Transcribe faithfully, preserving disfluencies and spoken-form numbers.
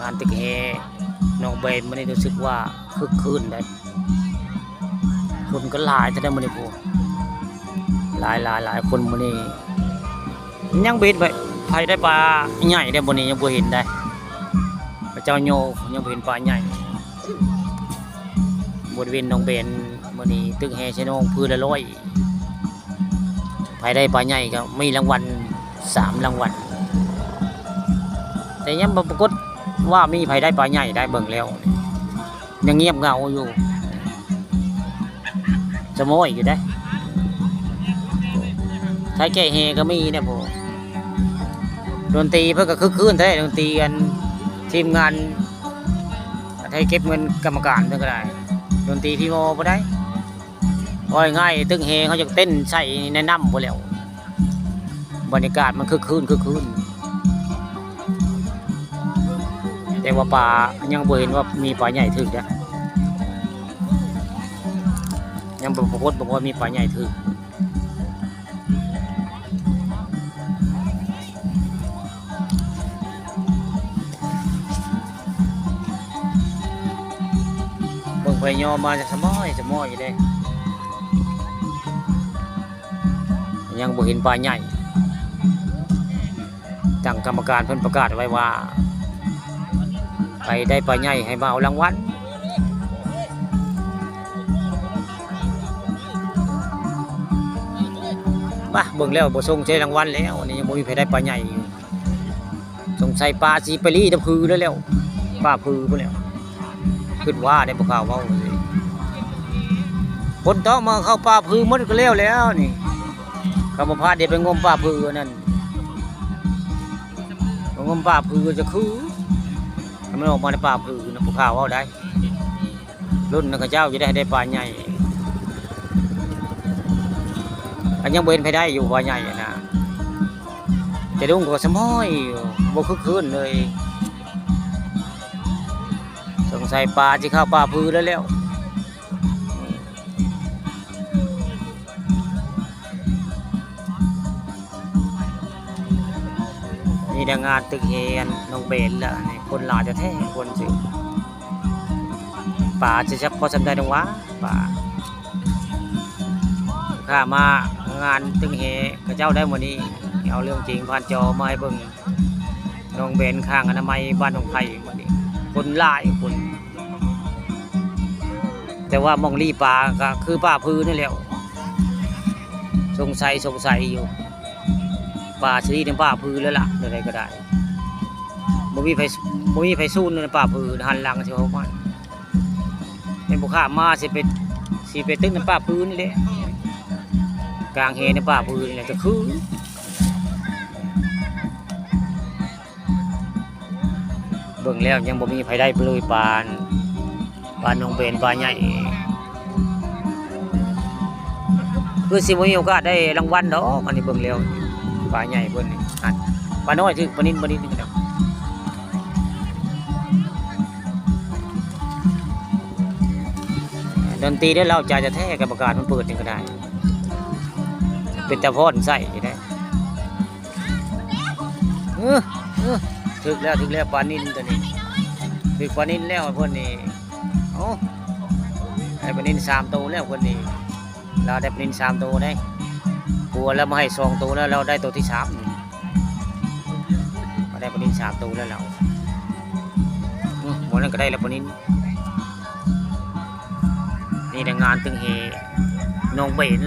งานตึกแฮหนองแบนมื้อนี้รู้สึกว่าคึกคืนได้ คนก็หลายแท้ได้มื้อนี้พู้น หลายหลายหลายคนมื้อนี้ ยังบ่เห็นไผ ไผได้ปลาใหญ่ได้มื้อนี้ยังบ่เห็นได้ พระเจ้าโยยังบ่เห็นปลาใหญ่ บริเวณหนองแบนมื้อนี้ตึกแฮใส่หนอง พื้นละร้อย ไผได้ปลาใหญ่ก็มีรางวัลสามรางวัล แต่ยังบ่ปรากฏว่ามีไผได้ปลาใหญ่ได้ เบิ่งแล้ว ยังเงียบเหงาอยู่ สะม้อยอยู่ได้ ไทยแก้แฮก็มีนะพวก ดนตรีเพิ่นก็คึกคืนแท้ ดนตรีอันทีมงานไทยเก็บเงินกรรมการเพิ่นก็ได้ ดนตรีพี่โมบ่ได้ ว่าง่ายๆ ตึกแฮเขาจะเต้นใส่ในน้ำพู้นแหล้ว บรรยากาศมันคึกคืน คึกคืน แต่ว่าปลายังบ่เห็นว่ามีปลาใหญ่ถืกเด้อ ยังบ่ปรากฏบ่ว่ามีปลาใหญ่ถืก เบิ่งไผย่อมาจะสะม้อยสะม้อยอยู่เด้ ยังบ่เห็นปลาใหญ่ ทางกรรมการเพิ่นประกาศไว้ว่า ไผได้ปลาใหญ่ให้มาเอารางวัล บ่า เบิ่งแล้วบ่ส่งใส่รางวัลแล้ว อันนี้ยังบ่มีไผได้ปลาใหญ่อยู่ สงสัยปลาสิไปลี้น้ำพือแล้วแล้ว ปลาพือพู้นแหล้ว คิดว่าได้บ่ข่าวเว้า คนต้องมาเข้าปลาพือหมดก็แล้วแล้วนี่ เขาบ่พาเดี๋ยวไปงมปลาพืออันนั้น ไปงมปลาพือจะคือ มันออกมาในปลาพือนะ บ่ข่าวเว้าได้ รุ่นนั้นเขาเจ้าจะได้ ได้ปลาใหญ่ อันยังบ่เห็นไผได้อยู่ปลาใหญ่อะนะ แต่ลุงก็สะม้อยอยู่ บ่คึกคืนเลย สงสัยปลาสิเข้าปลาพือแล้วแล้ว นี่แหละงานตึกแฮหนองแบนแล้วนี่ คนหลายแท้ๆ คนสิ ปลาสิจักพอส่ำใดดอกวะ ปลา ข้ามางานตึกแฮเขาเจ้าได้มื้อนี้ เอาเรื่องจริงผ่านจอมาให้เบิ่ง หนองแบนข้างอนามัยบ้านหนองไผ่มื้อนี้ คนหลายคน แต่ว่าหม่องลี้ปลาก็คือปลาพือนี่แหละ สงสัย สงสัยอยู่ ปลาสิลี้ในปลาพือแล้วล่ะ แนวใดก็ได้ บ่มีไผ บ่มีไผซูนในปลาพือ หันหลังสิเข้ามา แม่นบ่ข้ามมาสิไป สิไปตึกในปลาพือนี่แหละ กลางแฮในปลาพือนี่แหละ ก็คือ เบิ่งแล้วยังบ่มีไผได้เลย ปลา ปลาหนองแบน ปลาใหญ่ คือสิบ่มีโอกาสได้รางวัลดอก อันนี้เบิ่งแล้ว ปลาใหญ่เพิ่นนี่ อัน ปลาน้อยถืกปลานิล ปลานิลนี่ก็ได้ ดนตรีได้เล้าใจแท้ๆ กรรมการมันเปิดนี่ก็ได้ เป็นตาฟ้อนใส่ได้ เออ เออ ถืกแล้ว ถืกแล้ว ปลานิลตัวนี้ ถืกปลานิลแล้วเพิ่นนี่ โอ้ ได้ปลานิลสามตัวแล้วเพิ่นนี่ ลาวได้ปลานิลสามตัวได้ ผัวลาวมาให้สองตัวแล้ว ลาวได้ตัวที่สามนี่ ลาวได้ปลานิลสามตัวแล้วลาว อืม หมดนั้นก็ได้แล้วปลานิล นี่แหละงานตึกแฮหนองแบน